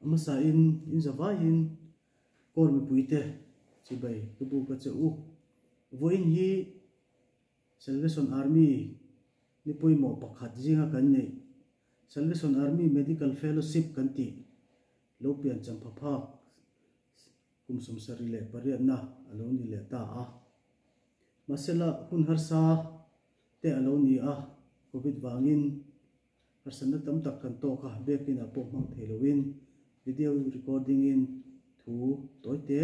Hmasain in zavaiin Kawl mipuite chibai ka buk a che u. Vawiin hi Salvation Army ni pawimawh pakhat zinga kan neih Salvation Army Medical Fellowship kan tih lo pian champha phak kum 78na a lo ni leh ta a. Mahsela hun harsa te a lo ni a, Covid vangin Harsatna tam tak kan tawk a, biakin ah pawh hmang thei loin video recording in thu tawi te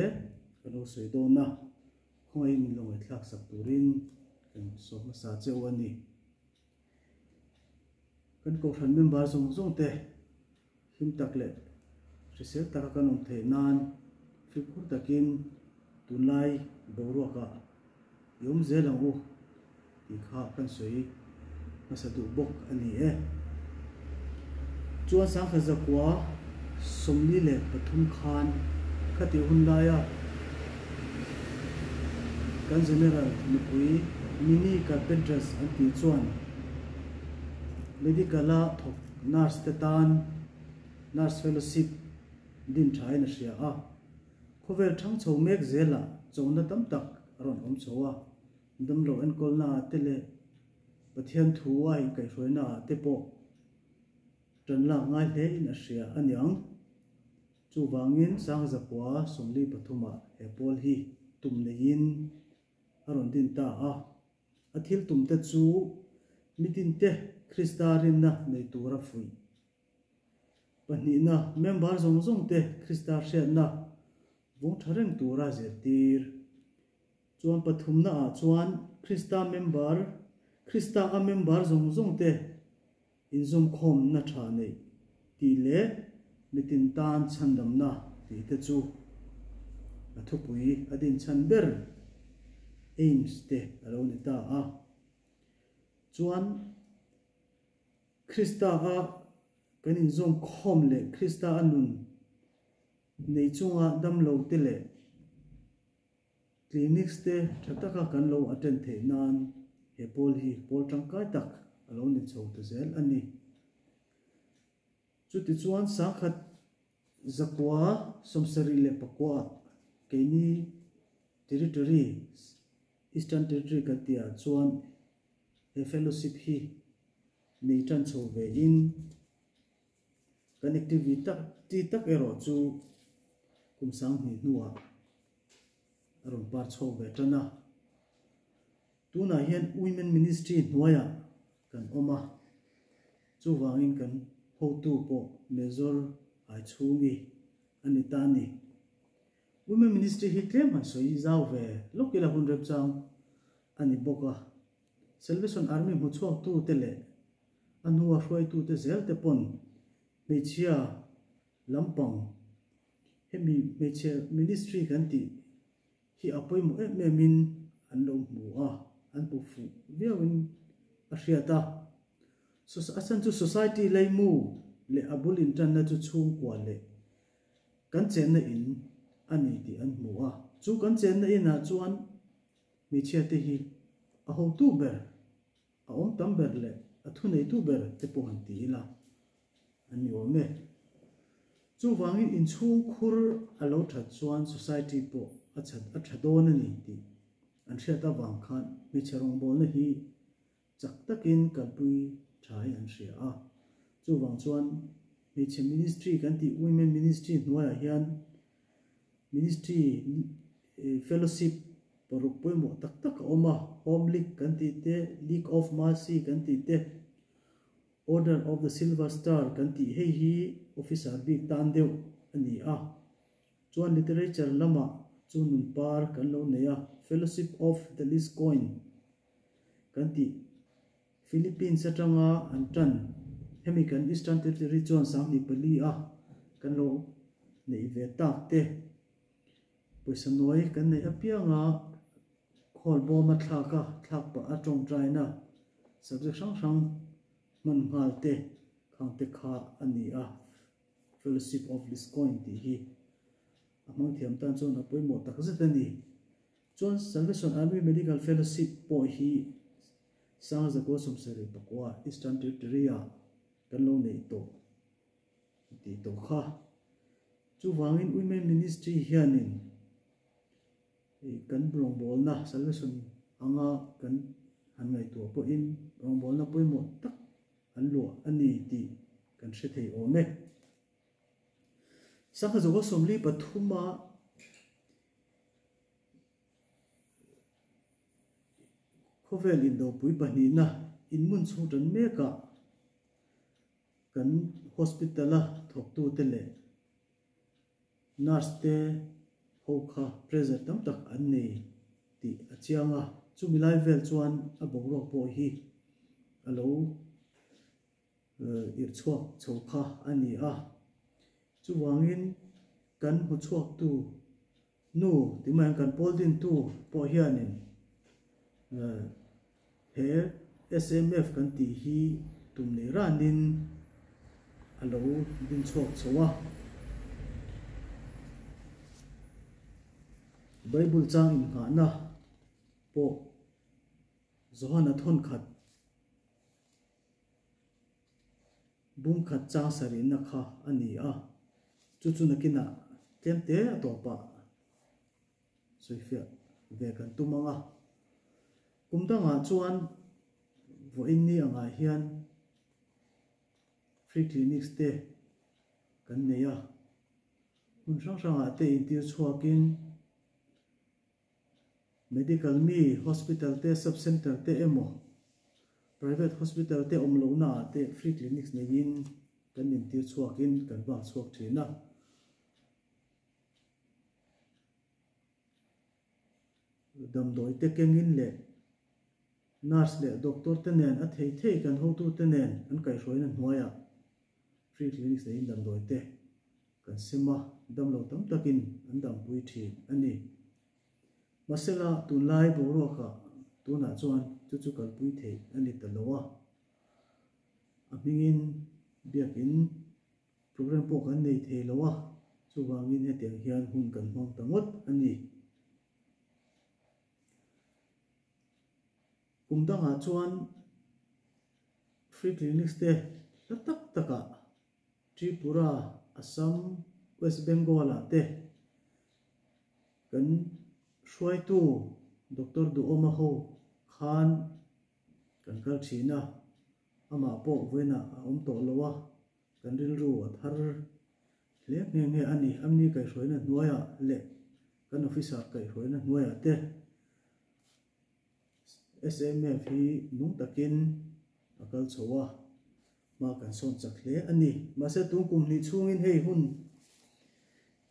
kan lo sawi dawn a, khawngaihin min lo ngaihthlak sak turin kan sawm hmasa che u a ni. Kan kohhran member zawng zawng te hlim tak leh hrisel taka kan awm theih nan fimkhur takin tunlai boruakah i awm zel ang u tih kha kan sawi hmasa duh bawk a ni e. Chuan sangkhat 943 khan khatih hun laia kan General nupui Minnie Carpentras an tih chuan Medical-a thawk nurse te tan Nurse Fellowship din thain a hria a. Khawvel thang chho mek zelah chona tam tak a rawn awm chho a, damlo enkawlna ah te leh Pathian thu a inkaihhruaina ah te pawh tan lak ngai hle in a hria a niang. Chuvangin 1943 ah he pawl hi tum neiin a rawn din ta a. A thil tum te chu mitin te Krista rinna nei tura fuih. Pahnihna, member zawng zawng te Krista hriatna vawng tha reng tura zirtir. Chuan pathumna ah chuan Krista member, Krista a member zawng zawng te inzawmkhawmna tha neih tih leh mitin tan chhandamna tih te chu a thupui a dinchhan ber aims te a lo ni ta a. Chuan Krista a kan inzawm khawm leh Krista a nun nei chunga damlo te leh clinics te tha taka kan lo attend theih nan he pawl hi pawl tangkai tak a lo ni chho ta zel a ni. Chutichuan 1979 keini Territory, Eastern Territory kan tihah chuan he fellowship hi nei tan chho ve in kan activity tak ti tak erawh chu kum 2000 hnuah a rawn par chho ve tan a. Tunah hian Women Ministry hnuaiah kan awm a, chuvangin kan hotu pawh Major Aichhungi a ni ta a ni. Women Ministry hi tlem han sawi zau ve lawk ila hun remchang a ni bawk a. Salvation Army hmuchhuaktute leh a hnua hruaitute zel te pawn hmeichhia lampang hemi hmeichhe ministry kan tih hi a pawimawh em em in an lo hmu a, an hmu fuh viau in a hriat a. A chhan chu society leimu leh a bul intanna chu chhungkua leh kan chenna in a ni tih an hmu a. Chu kan chenna inah chuan Hmeichhia te hi a hotu ber, a awm tam ber leh a thuneitu ber te pawh han ti ila an ni awm e. Chuvangin inchhung khur a lo that chuan society pawh a that a tha dawn a ni tih an hriat avang khan hmeichhe rawngbawlna hi chak takin kalpui tha hi an hria a. Chuvang chuan hmeichhe ministry kan tih Women Ministry hnuaiah hian Ministry fellowship paruk pawimawh tak tak a awm a, Home League kan tih te, League of Mercy kan tih te, Order of the Silver Star kan tih hei hi officer bik tan deuh a ni a. Chuan literature lamah chu nun par kan lo nei a, Fellowship of the Least Coin kan tih Philippines atanga an tan hemi kan Eastern Territory chuan 2004 a kan lo neih ve tak te pawisa nawi kan neih apianga khawl bawm a thlak a thlak pah a tawngtaina subject hrang hrang hman nghal te khang te kha a ni a Fellowship of Liscoin tih hi a hmang thiam tan chuan a pawimawh tak zet a ni. Chuan Salvation Army Medical Fellowship pawh hi 1979 Eastern Territory-ah kan lo neih tawh tih tawh kha. Chuvangin Women Ministry hianin kan rawngbawlna Salvation anga kan han ngaihtuah pawhin rawngbawlna pawimawh tak an luah a ni tih kan hre thei awm e. Sangha Zawka 43 a Khawvel indopui pahnihna inhmun chhung tan mekah kan hospital-a thawktute leh nurse te ho kha pressure tam tak an nei tih a chiang a, chumi lai vel chuan a boruak pawh hi a lo irh chhuak chho kha a ni a. Chuvangin kan hmu chhuaktu nu ti mai ang kan pawl dintu pawh hianin he SMF kan tih hi tum nei ranin a lo din chhuak chho a. Bible chang inngahna pawh Johana thawnkhat Bung khat chang sarihna kha a ni a, chu chu nakinah tlem te a tawpah sawifiah ve kan tum ang a. Kum dangah chuan vawiin ni angah hian free clinics te kan nei a, hmun hrang hrangah te intir chhuakin Medical mi hospital te, sub center te emaw private hospital te awm lohna ah te free clinics neiin kan intir chhuakin kan vak chhuak thin a. Damdawi te kengin leh nurse leh doctor te nen a thei thei kan hotu te nen an kaihhruaina hnuaiah free clinics neiin damdawi te Kan sem a, damlo tam takin an dampui thin a ni. Mahsela, tunlai boruakah tunah chuan chu chu kalpui theih a ni ta lo a. A hmingin biakin program pawh kan nei thei lo a, chuvangin hetiang hian hun kan hmang ta ngawt a ni. Kum dangah chuan free clinics te hla tak takah Tripura, Assam, West Bengal-ah te kan hruaitu Doctor Duhawma ho khan kan kal thin a, amah pawh vawiinah a awm tawh lo a, kan rilru a thar hle nghe nghe a ni. Amni kaihhruaina hnuaiah leh kan officer kaihhruaina hnuaiah te SMF hi nung takin a kal chho a. Hma kan sawn chak hle a ni. Mahse tun kum hnih chhungin hei hun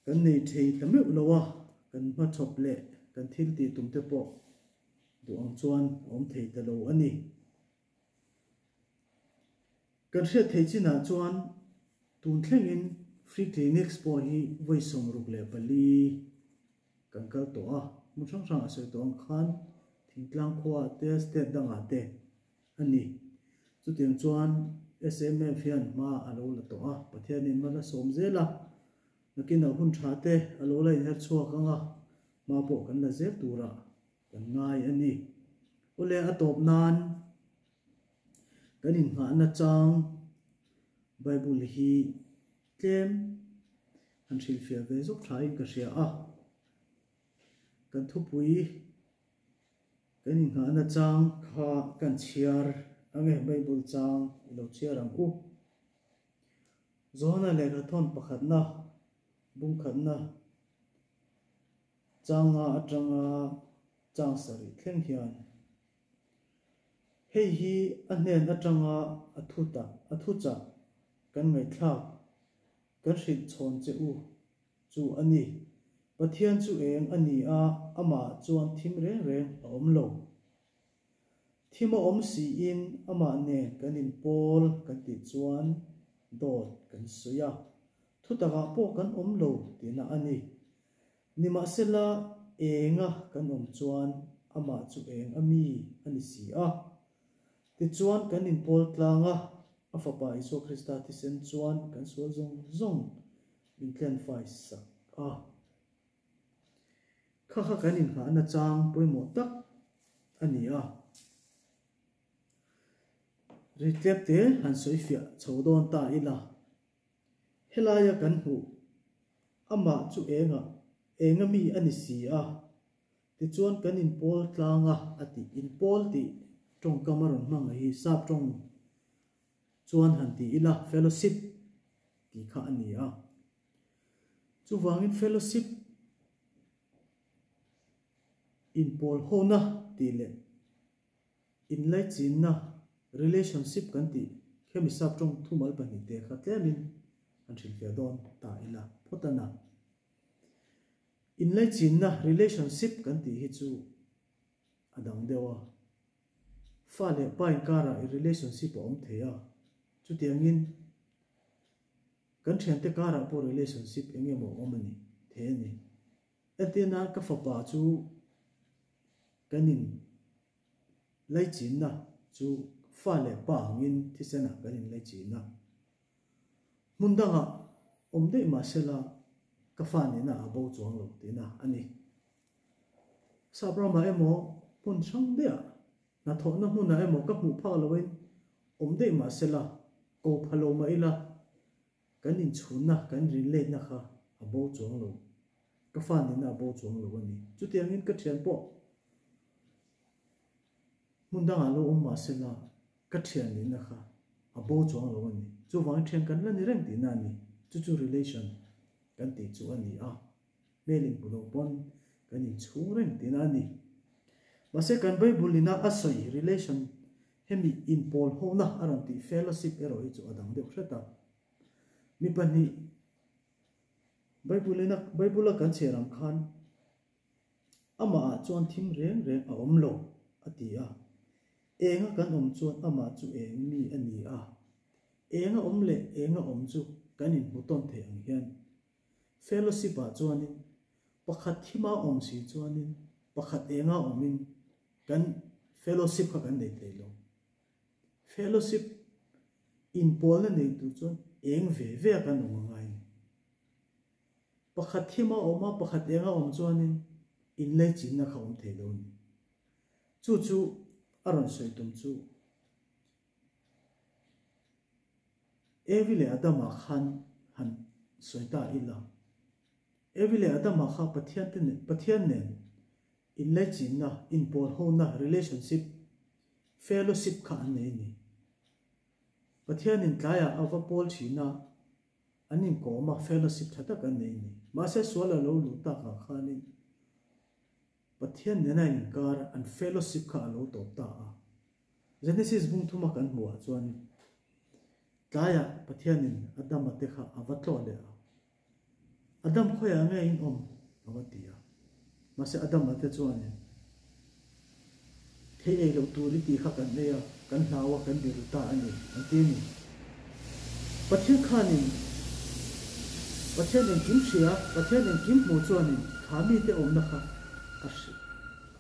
kan nei thei ta meuh lo a, kan hmachhawp leh kan thil tih tum te pawh duh ang chuan a awm thei ta lo a ni. Kan hriat theih chinah chuan tun thlengin Free Clinics pawh hi vawi 64 kan kal tawh a, hmun hrang hrangah sawi tawh ang khan thingtlang khuaah te, state dangah te a ni. Chutiang chuan SMF hian hma a lo la tawh a, Pathianin hma la sawm zel a, nakinah hun tha te a lo la inher chhuak ang a, hma pawh kan la zel turah kan ngai a ni. Awle a tawp nan kan inngahna chang Bible hi tlem han hrilhfiah ve zawk thain ka hria a, kan thupui Kan inngahna chang kha kan chhiar ang e, Bible chang i lo chhiar ang u. Johana lehkha thawn pakhatna, bung khatna changa atanga chang sarih thleng hian hei hi a hnen atanga a thuta a thuchah kan ngaihthlak kan hrilh chhawn che u Chu a ni. Pathian chu eng a ni a, amah chuan thim reng reng a awm lo. Thim a awm siin amah nen kan inpawl kan tih chuan dawt kan sawi a, thutakah pawh kan awm lo tihna a ni. Nimahsela enga kan awm chuan amah chu eng a mi a ni si a. Tichuan kan inpawl tlang a, a Fapa Isua Krista thisen chuan kan sual zawng zawng Min tlenfai sak a. Kha kha kan inngahna chang pawimawh tak a ni a. Ritlep te han sawifiah chho dawn ta ila, helaia kan hmuh Amah chu engah, enga mi a ni si a. Tichuan kan inpawl tlang a, a ti. Inpawl tih tawngkam a rawn hmang hi sap tawng chuan han ti ila fellowship tih kha a ni a. Chuvangin fellowship inpawl hona tih leh inlaichinna, relationship kan tih khemi sap tawng thumal pahnihte kha tlemin han hrilhfiah dawn ta ila phawt a na. Inlaichinna, relationship, kan tih hi chu a dang deuh a. Fa leh pa inkarah i relationship a awm thei a, chutiangin kan thiante karah pawh relationship eng emaw a awm a ni thei a ni. Entirna ka fapa chu kan in laichinna chu fa leh pa angin thisenah kan in laichin a. Hmun dangah awm daih mah sela ka fa nihna a bo chuang lo tihna a ni. Sap ramah emaw hmun hrang daihah hnathawhna hmunah emaw ka hmuh phak loin awm daih mah sela ko pha lo mah ila kan inchhunna kan rinletna kha a bo chuang lo. Ka fa nihna a bo chuang lo a ni. Chutiangin ka thian pawh hmun dangah lo awm mah sela Ka thian nihna kha a bo chuang lo a ni. Chuvangin thian kan la ni reng tihna a ni. Chu chu relation kan tih chu a ni a. Hmel inhmu lo pawn kan inchhung reng tihna a ni. Mahse kan Bible ina a sawi relation hemi inpawl hona a rawn tih fellowship erawh hi chu a dang deuh hret a. Mi pahnih Bible ina Bible a kan chhiar ang khan Amah ah chuan thim reng reng a awm lo, a ti a. Enga kan awm chuan amah chu eng mi a ni a. Enga awm leh enga awm chu kan inhmu tawn thei ang hian. Fellowship ah chuanin pakhat thima awm si chuanin pakhat enga awmin kan fellowship kha kan nei thei lo. Fellowship inpawlna nei tur chuan eng ve ve a kan awm a ngai a ni. Pakhat thim a awm a, pakhat eng a awm chuanin inleichinna kha awm thei lo a ni. Chu chu a rawn sawi tum chu Evi leh Adama khan han sawi ta ila. Evi leh Adama kha Pathian te nen Pathian nen inleichinna, inpawlhona, relationship, fellowship kha an nei a ni. Pathianin tlaiah a va pawl thin a, An inkawm a, fellowship tha tak an nei a ni. Mahse sual a lo luh takah khanin Pathian nena inkar an fellowship kha a lo tawp ta a. Genesis bung thuma kan hmuhah chuan tlaiah Pathianin Adama te kha a va tlawh leh a. Adam khawiah nge in awm? a va ti a. Mahse Adama te chuanin Thei ei loh tur i tih kha kan ei a, kan hlau a, kan biru ta a ni, an ti a ni. Pathian khanin Pathian engkim hria, Pathian engkim hmu chuanin kha mite awmna kha a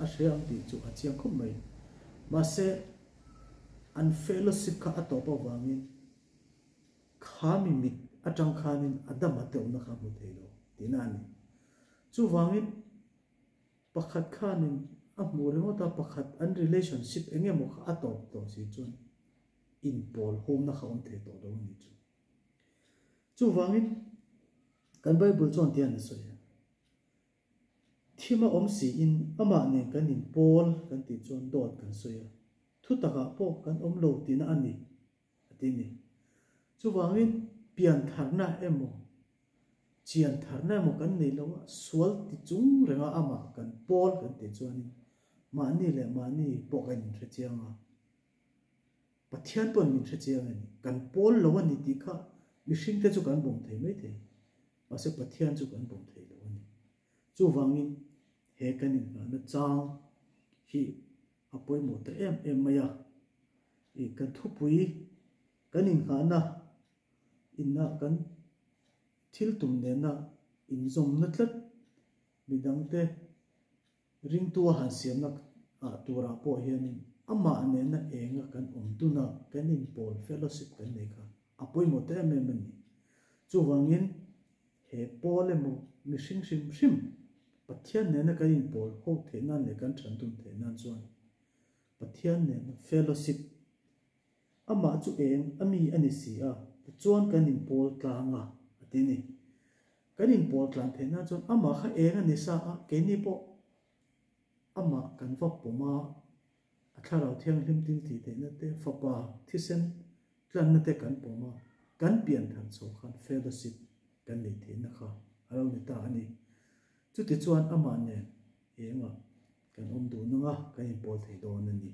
a hre ang tih chu a chiang khawp mai. Mahse an fellowship kha a tawp avangin Kha mi mit atang khanin Adama te awmna kha a hmu thei lo tihna a ni. Chuvangin pakhat khanin a hmu ringawt a, pakhat an relationship eng emaw kha a tawp tawh si chuan inpawl hawmna kha awm thei tawh lo a ni chu. Chuvangin kan Bible chuan tihian a sawi a, Thim a awm siin amah nen kan inpawl kan tih chuan dawt kan sawi a, thutakah pawh kan awm lo tihna a ni. A ti ni. Chuvangin pian tharna emaw, chian tharna emaw kan nei lo a, sual ti chung renga amah kan pawl kan tih chuanin mahni leh mahni pawh kan inhre chiang a. Pathian pawhin min hre chiang a ni. Kan pawl lo a ni tih kha mihringte chu kan bawm thei mai thei. Mahse Pathian chu kan bawm thei lo a ni. Chuvangin he kan inngahna chang hi a pawimawh ta em em mai a, ih kan thupui kan inngahna inna kan thil tum nena inzawmna tlat midangte ringtua han siamna ah turah pawh hianin amah nena enga kan awm tuna kan inpawl fellowship kan nei kha a pawimawh ta em em a ni. Chuvangin he pawl emaw mihring hrim hrim Pathian nena kan inpawl ho theih nan leh kan than dun theih nan chuan Pathian nena fellowship, amah chu eng a mi a ni si a, tichuan kan inpawl tlang a, a ti a ni. Kan inpawl tlan theih nan chuan amah kha eng a ni sa a, keini pawh amah kan va pawm a, a thlarau thianghlim thil tih theihna te, fapa thisen tlanna te kan pawm a, kan pian thar chho khan fellowship kan neih theihna kha a lo ni ta a ni. Chutichuan amah nen engah kan awm duh nang a, kan inpawl thei dawn a ni.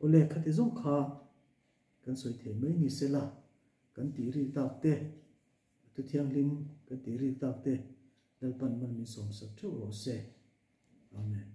Awle, khati zawng kha kan sawi thei mai ni sela, kan tih rik tak te, a thu thianghlim kan tih rik tak te Lalpan man min sawmsak theuh rawh se. Amen.